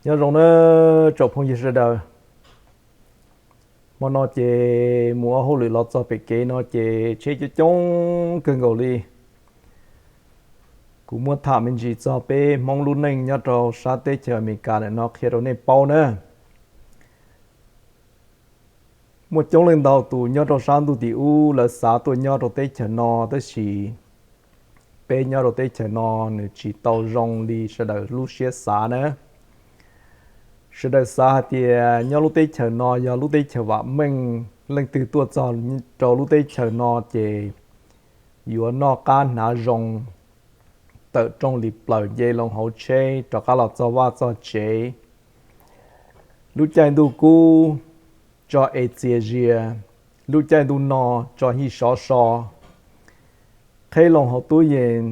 Nyob zoo nawb tsoom phooj ywg sawv daws. Hmo no ces mus ua hauj lwm los txog pem kev no ces tsheb coob coob kawg nkaus li. Kuv muab tham me ntsis txog peb Hmoob lub neej nyob rau sab teb chaws Amelikas ntawm no qhia rau nej paub na. Muaj coob leej ntau tus nyob rau sab ntuj tim ub lawv xav tuaj nyob rau teb chaws no tab sis peb nyob rau teb chaws no nws tsis tau zoo li sawv daws lub siab xav na. Sawv daws xav hais tias nyob lub teb chaws no yog lub teb chaws vam meej, leej twg tuaj txog rau lub teb chaws no ces yuav noj qab hnav zoo, tawm rooj li plaws nce loo hauv tsheb rov qab los txog vaj txog tsev. Lub caij ntuj kub tso es txias zias, lub caij ntuj no tso hij sov so. Qheb loo hauv tub yees,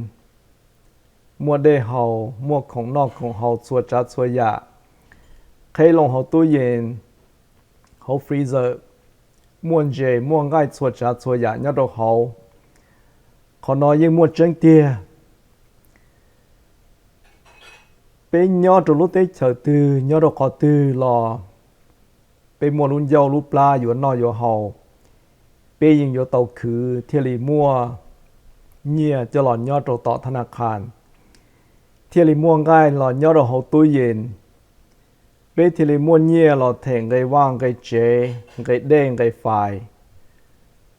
muaj dej haus, muaj khoom noj khoom haus txhua tsav txhua yam. Qheb loo hauv tub yees, hauv freezer, muaj ntses muaj nqaij txhua tsav txhua yam nyob rau hauv. Qhov no yeej muaj tseeb tiag. Peb nyob rau lub teb chaws twg nyob rau qhov twg los peb muaj lub ncauj lub plab yuav noj yuav haus, peb yeej yuav tau khwv thiaj li muaj nyiaj coj los nyob rau tom thab na khas, thiaj li muaj nqaij los nyob rau hauv tub yees, peb thiaj li muaj nyiaj los them nqe vaj nqe tsev, nqe dej nqe fais,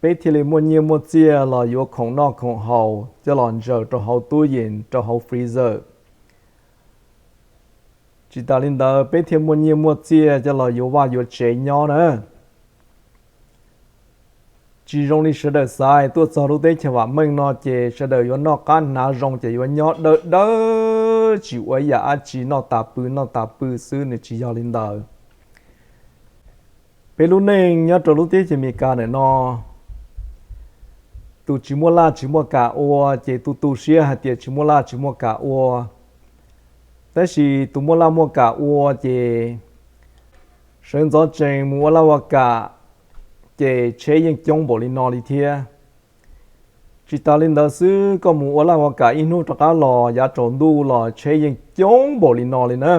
peb thiaj li muaj nyiaj muaj txiaj los yuav khoom noj khoom haus coj los ntsaws rau hauv tub yees rau hauv freezer. Tsis tas li ntawd peb thiaj muaj nyiaj muaj txiaj coj los yuav vaj yuav tsev nyob na. Tsis zoo li sawv daws xav tuaj txog lub teb chaws vam meej no ces sawv daws yuav noj qab hnav zoo ces yuav nyob dawb dawb tsis ua ib yam dab tsi, noj tas pw noj tas pw xwb, nws tsis yog li ntawd. Peb lub neej nyob rau lub teb chaws Amelikas ntawm no, tus tsis muaj laj tsis muaj kam ua ces tu tu siab hais tias tsis muaj laj tsis muaj kam ua. Tab sis tus muaj laj muaj kam ua ces sawv ntxov tsees mus ua laj ua kam ces tsheb yeej coob npaum li no li thiab. Tsis tas li ntawd xwb, koj mus ua laj ua kam ib hnub rov qab los yav tsaus ntuj los tsheb yeej coob npaum li no li na.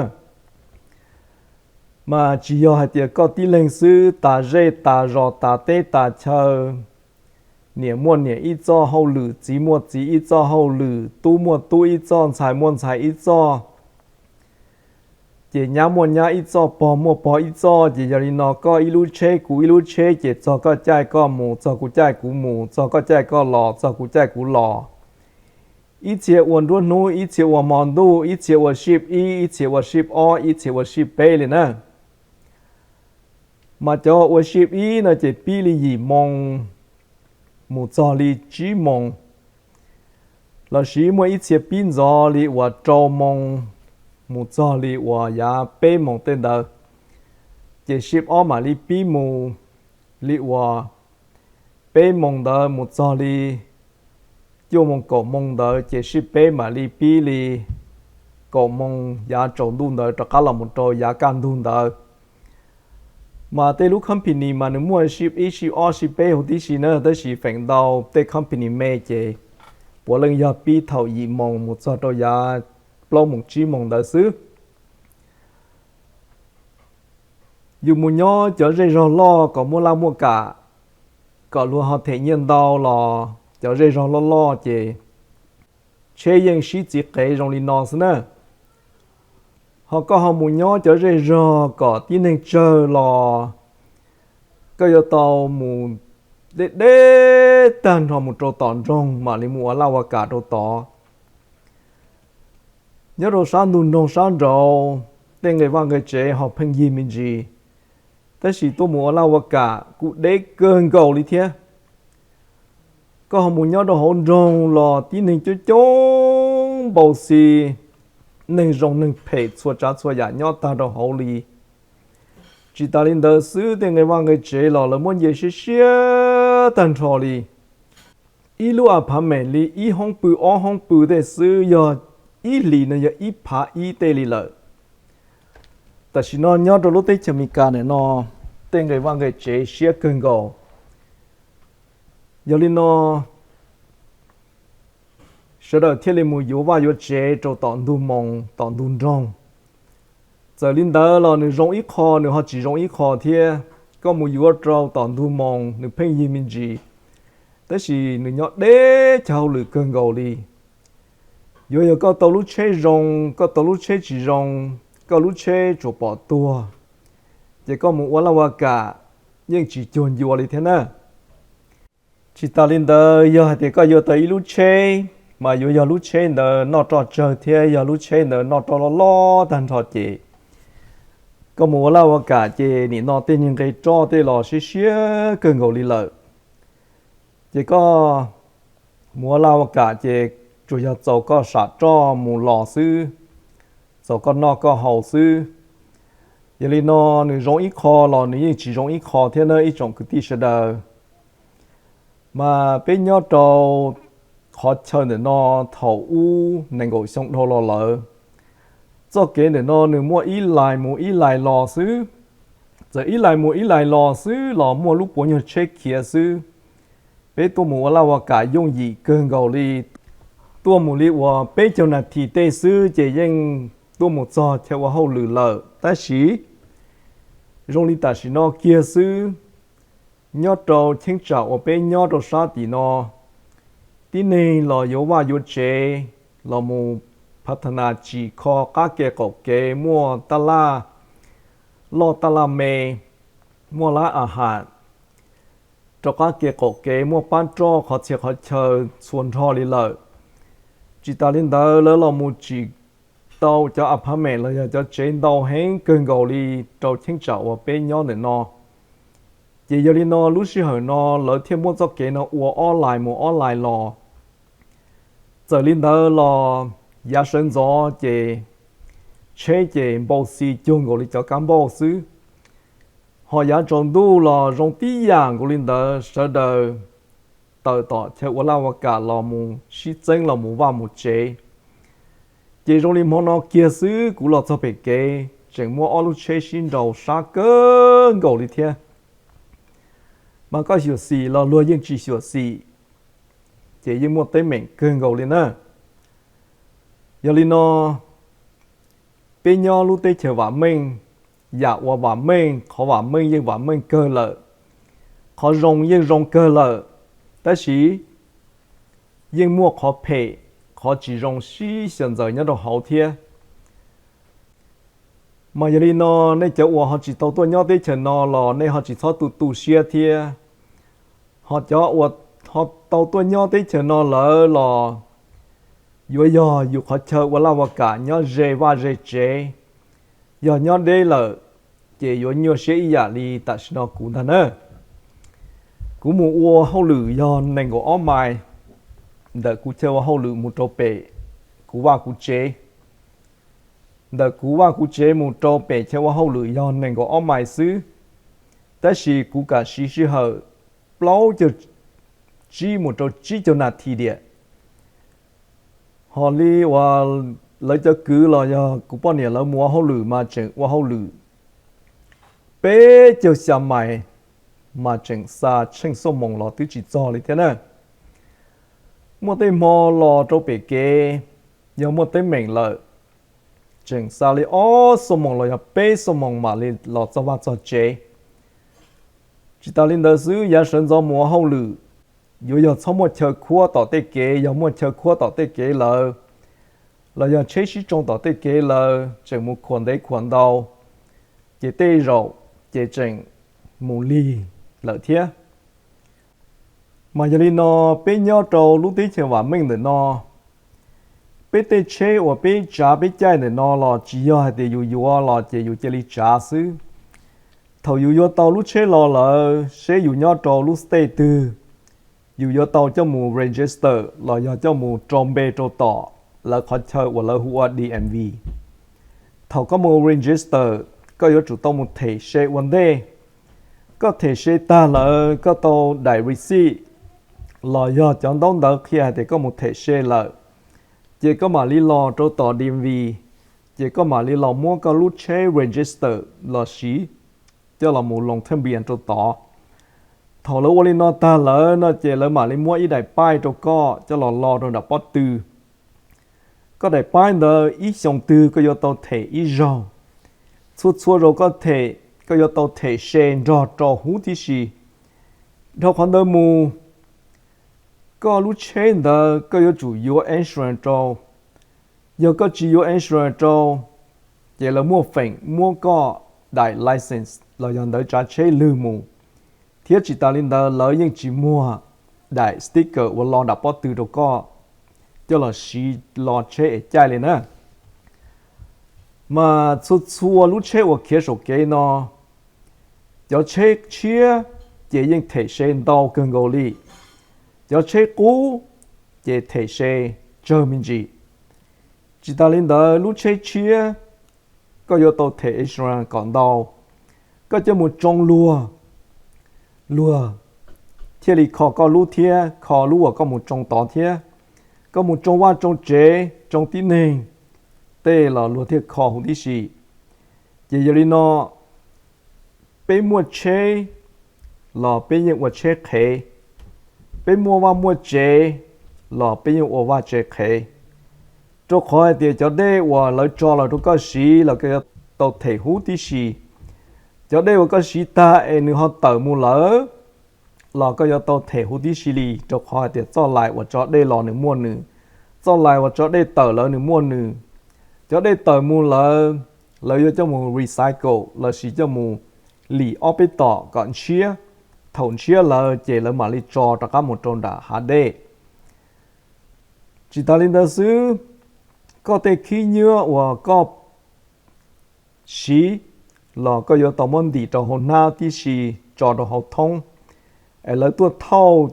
Mas tsis yog hais tias koj tib leeg xwb, tas zej tas zos tas teb tas chaw, niam muaj niam ib txoj hauj lwm, txiv muaj txiv ib txoj hauj lwm, tub muaj tub ib txoj, ntxhais muaj ntxhais ib txoj, ces nyab muaj nyab ib txoj, pog muaj pog ib txoj, ces yog li no koj ib lub tsheb kuv ib lub tsheb ces txog koj caij koj mus, txog kuv caij kuv mus, txog koj caij koj los, txog kuv caij kuv los. Ib txhia ua nruab hnub, ib txhia ua hmo ntuj, ib txhia ua ship ib, ib txhia ua ship ob, ib txhia ua ship peb li na. Mas cov ua ship ib no ces pib li yim moos mus txog li tsib moos, los sis muaj ib txhia pib ntxov li uas rau moos mus txog li uas yav peb moos tej ntawd, ces ship ob mam li pib mus li uas peb moos ntawd mus txog li cuaj moos kaum moos ntawd, ces ship peb mam li pib li kaum moos yav tsaus ntuj ntawd rov qab los mus rau yav kaj ntug ntawd. Mas tej lub company mas nws muaj ship ib, ship ob, ship peb huv tib si na, tab sis feem ntau tej company me ces puav leej yog pib thaum yim moos mus txog rau yav plaub moos tsib moos ntawd xwb. Yus mus nyob cov zej zog loj kom muaj laj muaj kam, kom luag ho them nyiaj ntau los cov zej zog loj loj ces tsheb yeej sib txiv qev zoo li no xwb na. Ho koj ho mus nyob cov zej zog kom tib neeg tsawg los koj yuav tau mus deb deb tag nrho mus rau tom nroog mam li mus ua laj ua kam rau tod. Nyob rau sab ntug nroog sab nraud, tej nqe vaj nqe tsev ho pheej yig me ntsis, tab sis tuaj mus ua laj ua kam kuj deb kawg nkaus li thiab. Koj ho mus nyob rau hauv nroog los tib neeg coob coob npaum xis, neeg zoo neeg phem txhua tsav txhua yam nyob tag rau hauv li. Tsis tas li ntawd xwb, tej nqe vaj nqe tsev los lawv muab nce siab siab tag nrho li. Ib lub apartment li ib hoob pw ob hoob pw tej xwb yog ib hlis no yog ib phav ib tej li lawm. Tam sim no nyob rau lub teb chaws Amelikas ntawm no, tej nqe vaj nqe tsev siab kawg nkaus. Yog li no, sawv daws thiaj li mus yuav vaj yuav tsev rau tom ntug moos tom ntug nroog. Txawm li ntawd los nws zoo ib qho nws ho tsis zoo ib qho thiab. Koj mus yuav rau tom ntug moos nws pheej yig me ntsis, tab sis nws nyob deb chaw hauj lwm kawg nkaus li. Yuav yog koj tau lub tsheb zoo, koj tau lub tsheb tsis zoo, koj lub tsheb tsuas pom tuag, ces koj mus ua laj ua kam yeej tsis cuag ncua li thiab na. Tsis tas li ntawd, yog hais tias koj yuav tau ib lub tsheb, mas yuav yog lub tsheb ntawd noj roj tsawg thiab yog lub tsheb ntawd noj roj loj loj tag nrho ces koj mus ua laj ua kam ces nim no tej niag nqe roj tej los siab siab kawg nkaus li lawm. Ces koj mus ua laj ua kam ces tsuas yog txaus koj sam roj mus los xwb, txaus koj noj koj haus xwb. Yog li no, nws zoo ib qho los nws yeej tsis zoo ib qho thiab na ib tsoom kwv tij sawv daws. Mas peb nyob rau qhov chaw ntawm no thaum ub nees nkaum xyoo dhau los lawm, txoj kev ntawm no nws muaj ib lais mus ib lais los xwb. Txawm ib lais mus ib lais los xwb los muaj lub puav nyuag tsheb khiav xwb. Peb tuaj mus ua laj ua kam yooj yim kawg nkaus li, tuaj mus li uas peb caug nas this tej xwb ces yeej tuaj mus txog chaw ua hauj lwm lawm. Tab sis zoo li tam sim no kiag xwb, nyob rau cheeb tsam uas peb nyob rau sab tim no, tib neeg los yuav vaj yuav tsev los mus phav tha nas tsim kho qab ke qaum kev muaj taj laj loj taj laj me, muaj lab a has rau qab ke qaum kev muaj pab roj qhov txhia qhov chaw txhua nrho li lawm. Tsis tas li ntawd lawv los mus tsim tau cov apartment los yog cov tsev ntau heev kawg nkaus li rau cheeb tsam uas peb nyob ntawm no. Ces yog li no lub sij hawm no lawv thiaj muab txoj kev no ua ob lais mus ob lais los. Txawm li ntawd los yav sawv ntxov ces tsheb ces npau xi cuag nkaus li cov kab npauj xwb. Ho yav tsaus ntuj los zoo tib yam nkaus li ntawd, sawv daws tawm tom chaw ua laj ua kam los mus sib txeeb los mus vaj mus tsev. Ces zoo li hmo no kiag xwb kuv los txog pem kev tseem muaj ob lub tsheb sib nraus sab kawg nkaus li thiab. Mas koj xyuam xim los luag yeej tsis xyuam xim, ces yeej muaj teeb meem kawg nkaus li na. Yog li no, peb nyob lub teb chaws vam meej, yam uas vam meej, qhov vam meej yeej vam meej kawg lawm, qhov zoo yeej zoo kawg lawm, tab sis yeej muaj qhov phem, qhov tsis zoo sib xyaw ntxaws nyob rau hauv thiab. Mas yog li no, nej cov uas ho tsis tau tuaj nyob teb chaws no los nej ho tsis txhob tu tu siab thiab. Ho cov uas ho tau tuaj nyob teb chaws no lawm los yuav yog yus qhov chaw ua laj ua kam nyob ze vaj ze tsev. Yog nyob deb lawm, ces yuav nyuaj siab ib yam li tam sim no kuv ntag na. Kuv mus ua hauj lwm yog nees nkaum ob mais ntawm kuv chaw ua hauj lwm mus rau pem kuv vaj kuv tsev. Ntawm kuv vaj kuv tsev mus rau pem chaw ua hauj lwm yog nees nkaum ob mais xwb, tab sis kuv kam siv sij hawm plaub caug tsib mus rau tsib caug nas this diam. Ho li uas lawv cov kwv los yog kuv poj niam lawv mus ua hauj lwm mas tseem ua hauj lwm peb caug xya mais, mas tseem xa tsheej xuab moos los twb tsis txog li thiab na. Muaj tej hmo los rau pem kev, yog muaj teeb meem lawm, tseem xa li ob xuab moos los yog peb xuab moos mam li los txog vaj txog tsev. Tsis tas li ntawd xwb, yav sawv ntxov mus ua hauj lwm, yuav yog txhob muaj chaw khuab tom tej kev, yog muaj chaw khuab tom tej kev lawm, los yog tsheb sib tsoo tom tej kev lawm, tseem mus khuam ntev khuam ntau, ces tej zaum ces tseem mus lig lawm thiab. Mas yog li no, peb nyob rau lub teb chaws vam meej ntawm no, peb tej tsheb uas peb tsav peb caij ntawm no los tsis yog hais tias yus yuav los ces yus cia li tsav xwb. Thaum yus yuav tau lub tsheb los lawm, seb yus nyob rau lub state twg, yus yuav tau coj mus register los yog coj mus rau npe rau tom lawv qhov chaw uas lawv hu ua D M V. Thaum koj mus register, koj yuav tsum tau mus them se ua ntej. Koj them se tag lawm, koj tau daim receipt los yog cov ntaub ntawv qhia hais tias koj mus them se lawm, ces koj mam li los rau tom D M V, ces koj mam li los muab koj lub tsheb register los siv coj los mus loos thaj npias rau tod. Thaum lawv ua li no tag lawm no ces lawv mam li muab ib daim paib rau koj coj los lo rau nram pob tw. Koj daim paib ntawd ib xyoos twg koj yuav tau them ib zaug. Txhua txhua zaus koj them, koj yuav tau them se nrog rau huv tib si. Dhau qhov ntawd mus, koj lub tsheb ntawd koj yuav tsum yuav insurance rau. Yog koj tsis yuav insurance rau, ces lawv muaj feem muab koj daim license los yog ntawv tsav tsheb lwg mus. Thiab tsis tas li ntawd, lawv yeej tsis muag daim sticker uas lo nram pob tw rau koj coj los siv lo tsheb es caij li na. Mas txhua txhua lub tsheb uas khiav saum kev no, cov tsheb tshiab ces yeej them se ntau kawg nkaus li. Cov tsheb qub ces them se tsawg me ntsis. Tsis tas li ntawd, lub tsheb tshiab koj yuav tau them insurance kom ntau. Koj coj mus tsoo luag, luag thiaj li kho koj lub thiab kho lub uas koj mus tsoo tod thiab. Koj mus tsoo vaj tsoo tsev, tsoo tib neeg tej los luag thiaj kho huv tib si. Ces yog li no, peb muaj tsheb los peb yeej ua tsheb qhev, peb muaj vaj muaj tsev los peb yeej ua vaj tsev qhev. Rau qhov hais tias cov dej uas lawv tso los rau koj siv los koj yuav tau them huv tib si. Cov dej uas koj siv tag es nws ho tawm mus lawm los koj yuav tau them huv tib si li, rau qhov hais tias txoj lais uas tso dej los nws muaj nws, txoj lais uas tso dej tawm lawm nws muaj nws. Cov dej tawm mus lawm, lawv yuav coj mus recycle lossis coj mus lim ob peb tom kom ntshiab. Thaum ntshiab lawm ces lawv mam li tso rov qab mus rau nram hav dej. Tsis tas li ntawd xwb, koj tej khib nyiab uas koj siv los koj yuav tau muab ntim rau hauv hnab tib si, tso rau hauv thoob. Es lawv tuaj thauj,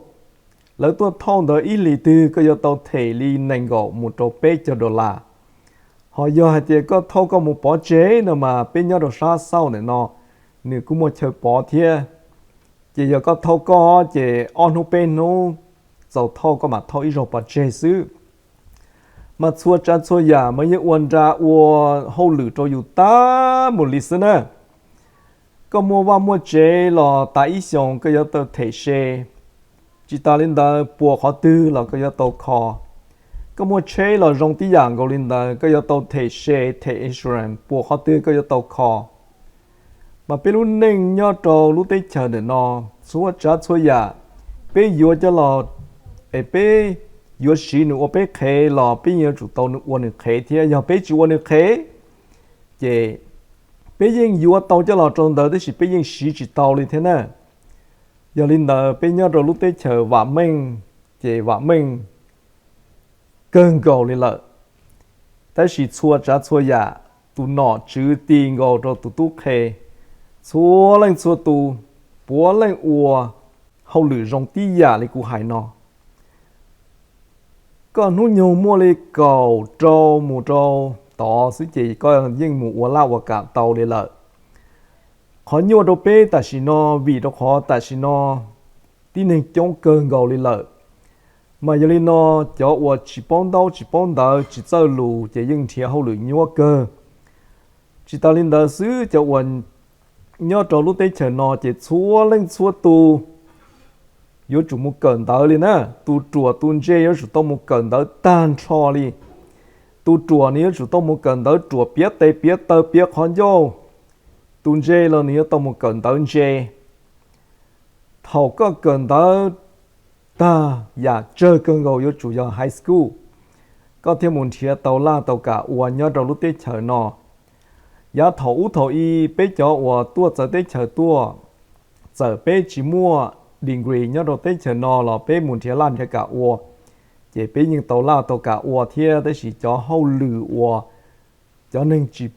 lawv tuaj thauj ntawd ib hlis twg koj yuav tau them li nees nkaum mus rau peb caug dollar. Ho yog hais tias koj thauj koj mus pov tseg no mas peb nyob rau sab xauj ntawm no, nws kuj muaj chaw pov thiab. Ces yog koj thauj koj ces ob hnub peb hnub txaus thauj koj mam thauj ib zaug pov tseg xwb. Mas txhua tsav txhua yam mas yeej ua nra ua hauj lwm rau yus tag mus li xwb na. Koj muaj vaj muaj tsev los tas ib xyoos koj yuav tau them se. Tsis tas li ntawd, puas qhov twg los koj yuav tau kho. Koj muaj tsheb los zoo tib yam nkaus li ntawd, koj yuav tau them se, them insurance puas qhov twg koj yuav tau kho. Mas peb lub neej nyob rau lub teb chaws ntawm no, txhua tsav txhua yam peb yuav coj los, es peb yuav siv nws ua peb qhev los peb yeej yuav tsum tau ua nws qhev thiab. Yog peb tsis ua nws qhev, ces peb yeej yuav tau coj los rau ntawd tab sis peb yeej siv tsis tau li thiab na. Yog li ntawd, peb nyob rau lub teb chaws vam meej, ces vam meej kawg nkaus li lawm. Tab sis txhua tsav txhua yam, tus nom tswv ti nkaus rau tus tub qhe, txhua leej txhua tus puav leej ua hauj lwm zoo tib yam li kuv hais no. Koj hnub nyoog muaj li kaum rau mus rau tod xwb ces koj yeej mus ua laj ua kam tau li lawm. Qhov nyuaj rau peb tam sim no vim rau qhov tam sim no tib neeg coob kawg nkaus li lawm. Mas yog li no, cov uas tsis paub ntaub tsis paub ntawv tsis txawj lus ces yeej nrhiav hauj lwm nyuaj kawg. Tsis tas li ntawd xwb, cov uas nyob rau lub teb chaws no ces txhua leej txhua tus yuav tsum mus kawm ntawv li na. Tus ruam tus ntse yuav tsum tau mus kawm ntawv tag nrho li. Tus ruam nws yuav tsum tau mus kawm ntawv ruam piav tes piav taw piav qhov ncauj. Tus ntse los nws yuav tau mus kawm ntawv ntse. Thaum koj kawm ntawv tag, yam tsawg kawg nkaus yuav tsum yog high school, koj thiaj mus nrhiav tau laj tau kam ua nyob rau lub teb chaws no. Yav thaum ub thaum i, peb cov uas tuaj txawv teb chaws tuaj, txawm peb tsis muaj degree nyob rau teb chaws no los peb mus nrhiav laj nrhiav kam ua, ces peb yeej tau laj tau kam ua thiab. Tab sis cov hauj lwm uas cov neeg tsis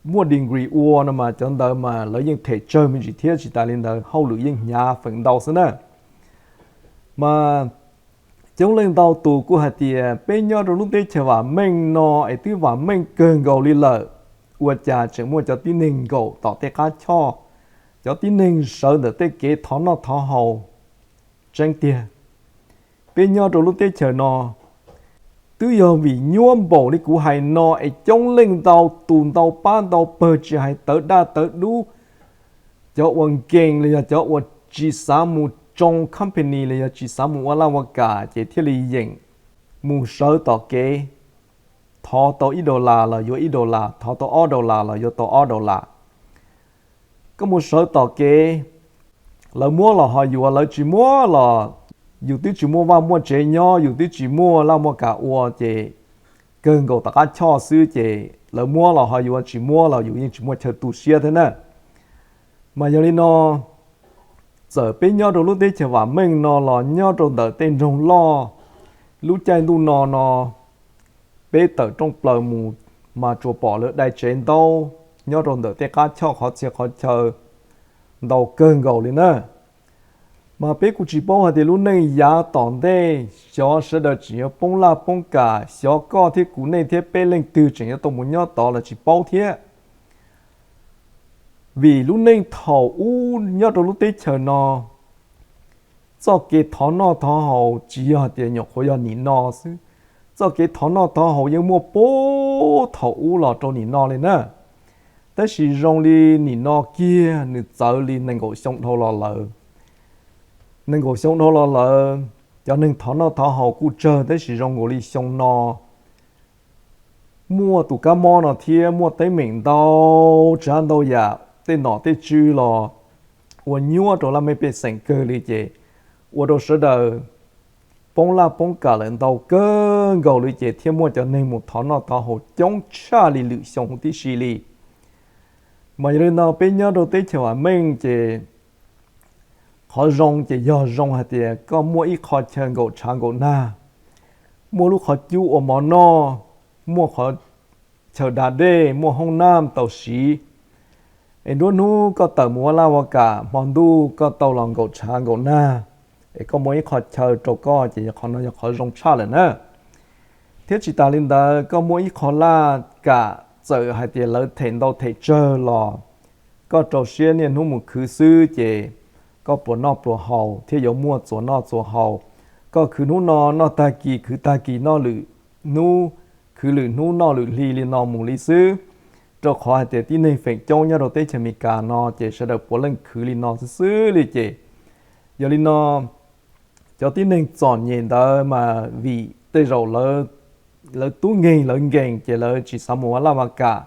muaj degree ua no mas cov ntawd mas lawv yeej them tsawg me ntsis thiab. Tsis tas li ntawd, hauj lwm yeej hnyav feem ntau xwb na. Mas coob leej ntau tus kuj hais tias peb nyob rau lub teb chaws vam meej no es twb vam meej kawg nkaus li lawm, ua cas tseem muaj cov tib neeg nkaum tom tej qab choj, cov tib neeg sawv ntawm tej kev thov noj thov haus. Tseeb tiag, peb nyob rau lub teb chaws no twb yog vim nyuaj npaum li kuv hais no es coob leej ntau tus ntau pab ntau pawg tsis hais tawv daj tawv dub, cov uas nkees los yog cov uas tsis xav mus tsoo company los yog tsis xav mus ua laj ua kam ces thiaj li yeem mus sawv tom kev, thov tau ib dollar los yuav ib dollar, thov tau ob dollar los yuav tau ob dollar. koj mus sawv tom kev, lawv muab los ho yuav, lawv tsis muab los yus twb tsis muaj vaj muaj tsev nyob, yus twb tsis muaj laj muaj kam ua ces kawg nkaus tom qab choj xwb ces lawv muab los ho yuav, tsis muab los yus yeej tsis muaj chaw tu siab thiab na. Mas yog li no, txawm peb nyob rau lub teb chaws vam meej no los nyob rau ntawm tej nroog loj, lub caij ntuj no no peb tawm rooj plaws mus mas tsuas pom lawv dai tsev ntaub nyob rau ntawm tej qab choj qhov txhia qhov chaw ntau kawg nkaus li na. Mas peb kuj tsis paub hais tias lub neej yav tom ntej xyov sawv daws tseem yuav poob laj poob kam, xyov koj thiab kuv, nej thiab peb leej twg tseem yuav tau mus nyob tod los tsis paub thiab. Vim lub neej thaum ub nyob rau lub teb chaws no, txoj kev thov noj thov haus tsis yog tias nyuam qhuav yog nim no xwb. Txoj kev thov noj thov haus yeej muaj puag thaum ub los rau nim no li na. Tab sis zoo li nim no kiag nws txawv li nees nkaum xyoo dhau los lawm. Nees nkaum xyoo dhau los lawm, cov neeg thov noj thov haus kuj tsawg, tab sis zoo nkaus li xyoo no muaj tus kab mob no thiab muaj teeb meem ntau tsav ntau yam, tej nom tej tswv los ua nyuaj rau laj mej pej xeem kawg li ces ua rau sawv daws poob laj poob kam lawm ntau kawg nkaus li ces thiaj muaj cov neeg mus thov noj thov haus coob tshaj li lwm xyoo huv tib si li. Mas yog li no peb nyob rau teb chaws vam meej ces qhov zoo ces yog zoo hais tias koj muaj ib qho chaw nkaum tshav nkaum nag, muaj lub qhov cub ua mov noj, muaj qhov chaw da dej, muaj hoob nab tau siv. Es nruab hnub koj tawm mus ua laj ua kam, hmo ntuj koj tau los nkaum tshav nkaum nag, es koj muaj ib qho chaw rau koj ces qhov no yog qhov zoo tshaj lawm na. Thiab tsis tas li ntawd, koj muaj ib qho laj kam, txawm hais tias lawv them ntau them tsawg los koj rau siab niaj hnub mus khwv xwb ces koj pluas noj pluas haus thiab yuav muaj txuas noj txuas haus. Koj khwv hnub no noj tag kis, khwv tag kis noj lwm hnub, khwv lwm hnub noj lwm hli li no mus li xwb. Rau qhov hais tias tib neeg feem coob nyob rau teb chaws Amelikas no ces sawv daws puav leej khwv li no xwb xwb li ces, yog li no cov tib neeg txom nyem ntawd mas vim tej zaum lawv tub nkeeg lawv nkees ces lawv tsis xav mus ua laj ua kam,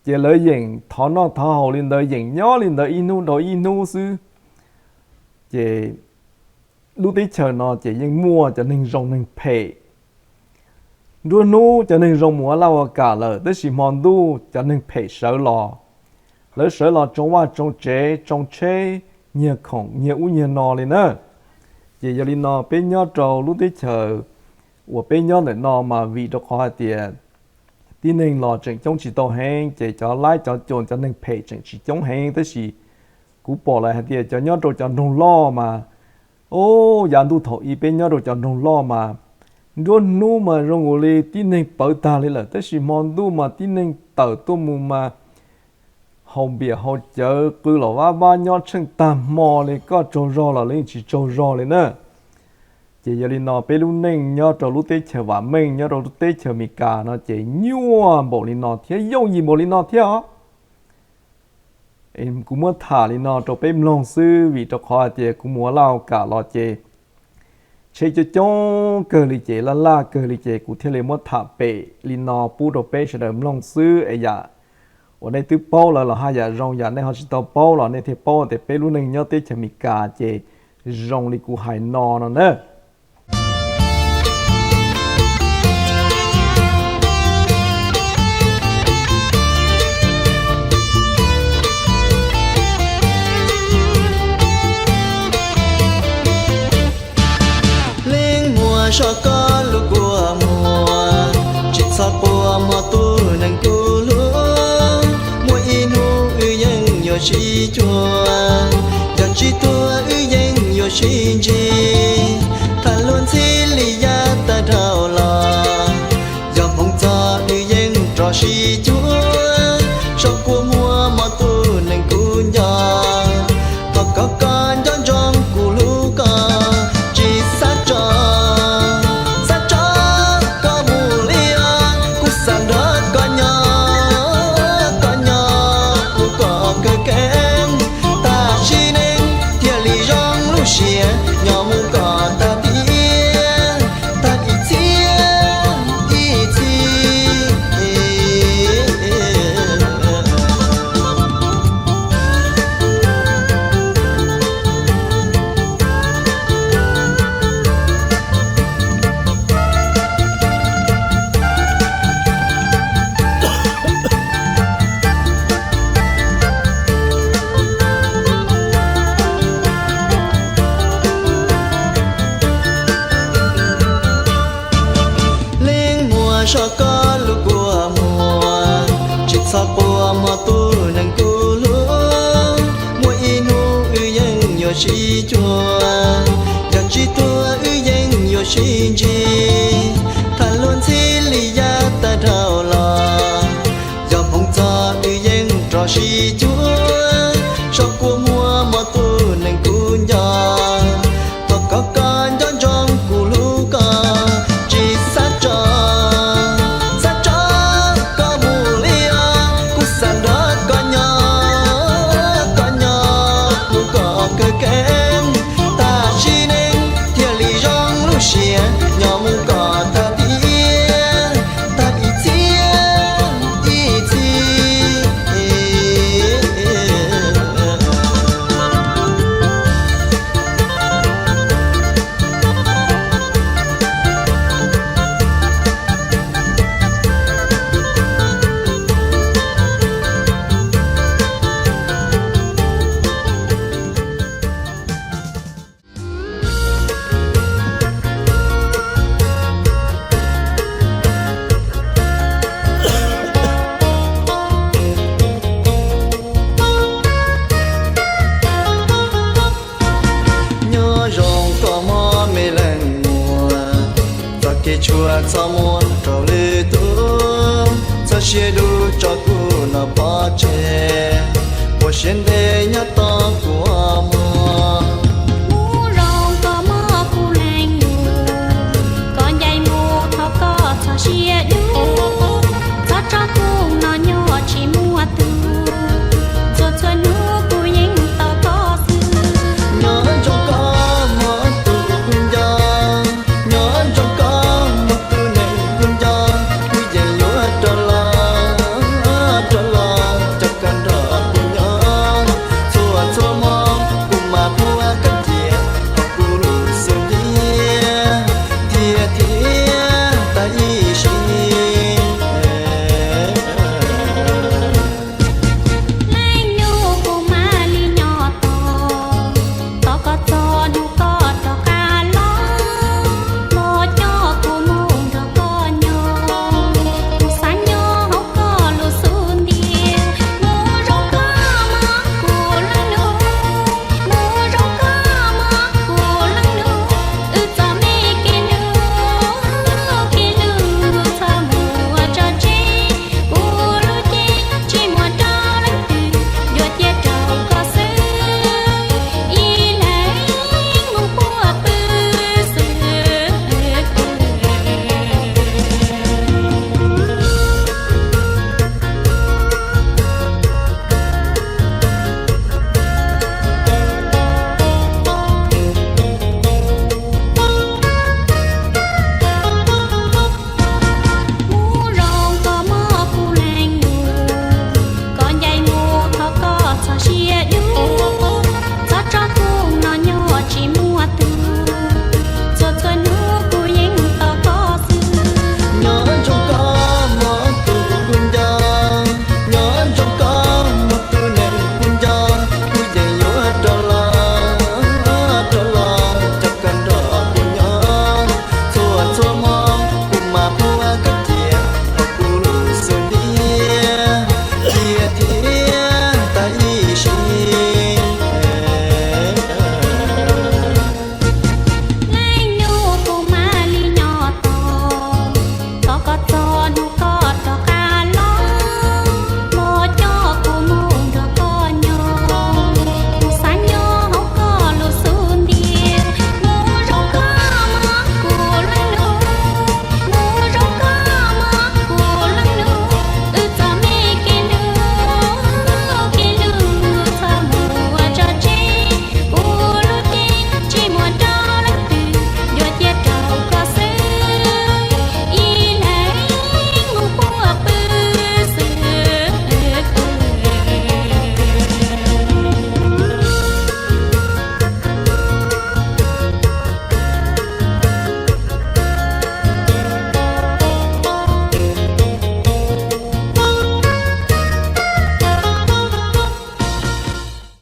ces lawv yeem thov noj thov haus li ntawd, yeem nyob li ntawd ib hnub dhau ib hnub xwb. Ces lub teb chaws no ces yeej muaj cov neeg zoo neeg phem. Nruab hnub cov neeg zoo mus ua laj ua kam lawm, tab sis hmo ntuj cov neeg phem sawv los, lawv sawv los tsoo vaj tsoo tsev, tsoo tsheb, nyiag khoom nyiag ub nyiag no li na. Ces yog li no peb nyob rau lub teb chaws uas peb nyob ntawm no mas vim rau qhov hais tias tib neeg los tseem coob tsis tau heev, ces cov laib cov cuam cov neeg phem tseem tsis coob heev, tab sis kuv pom lawm hais tias cov nyob rau cov nroog loj mas, o, yav ntuj thaum ub peb nyob rau cov nroog loj mas nruab hnub mas zoo nkaus li tib neeg pawv tag li lawm, tab sis hmo ntuj mas tib neeg tawm tuaj mus mas haus npias haus cawv qw los vab vab nyob tsheej tag hmo li, koj tsaug zog los lawv yeej tsis tsaug zog li na. Ces yog li no peb lub neej nyob rau lub teb chaws vam meej, nyob rau lub teb chaws Amelikas no ces nyuaj npaum li no thiab yooj yim npaum li no thiab os. Kuv muab tham li no rau peb mloog xwb vim rau qhov hais tias kuv mus ua laj ua kam los ces tsheb coob coob kawg li ces laj laj kawg li ces kuv thiaj li muab tham pem li no pub rau peb sawv daws mloog xwb es yam uas nej twb paub lawm los haj yam zoo, yam nej ho tsis tau paub los nej thiaj paub tias peb lub neej nyob teb chaws Amelikas ces zoo li kuv hais no no na. Leej muag, so koj lub kua muag, tsis txhob quaj mog tus neeg kuv hlub. Muaj ib hnub wb yeej yuav sib cuag, yog tsis tuag wb yeej yuav sib ntsib. Tham luag ntxhi li yav tag dhau los, yog hmoov txog wb yeej rov sib cuag. So kua muag mog tus neeg kuv nco, thov koj koj nco ntsoov kuv hlub koj. Tsis xav tso, xav tso koj mus li os, kuv xav nrog koj nyob, koj nyob kuv kom kawg kev. Tam sim neej thiaj li zoo lub siab, nyob mus kom tag tiam, tag ib txhia ib txhis. Txhob quaj mog tus neeg kuv hlub, muaj ib hnub wb yeej yuav sib cuag, yog tsis tuag wb yeej yuav sib ntsib. Tham luag ntxhi li yav tag dhau los, yog poob txog wb yeej rov sib cuag. Txhob quaj muag mog tus neeg kuv nco, thov kom koj nco ntsoov kuv hlub koj, tsis xav tso, xav tso koj mus li os. Kuv xav nrog koj nyob, koj nyob mus kom kawg kev, tam sim neej thiaj li zoo lub siab, nyob mus kom tag tiam, tag ib txhia ib txhis. Nyob zoo koj mog me leej muam, txoj kev tshuaj txhob muab rau lwm tus, txhob siab dub tso kuv no pov tseg, ua siab ntev nyob tos kuv mog. Mus zoo koj mog kuv leej muam, koj ncaim mus thov koj txhob siab dub, txhob tso kuv no nyob tsis muaj tus, txhua txhua hnub kuv yeej tos koj xwb. Nyob zoo koj mog tus kuv nco, nyob zoo koj mog tus neeg kuv nco, kuv yeej yuav rov los, rov los coj koj nrog kuv nyob, txhua txhua hmo kuv mam muab koj cia hauv kuv lub xub ntiag, thiab thiab tas ib sim. Leej nyuam kuv mam li nyob tos, tos koj txog hnub koj rov qab los, los coj kuv mus nrog koj nyob, kuv xav nyob hauv koj lub xub ntiag. Mus zoo koj mog kuv leej nus, mus zoo koj mog kuv leej nus, wb txom nyem kev nus, kev nus txhob muab tso tseg, kuv lub cev tsis muaj rau leej twg, yuav cia rau koj xwb, ib leeg mus puag pw xwb. Mus zoo koj mog kuv leej nus, koj ncaim mus thov koj txhob siab dub,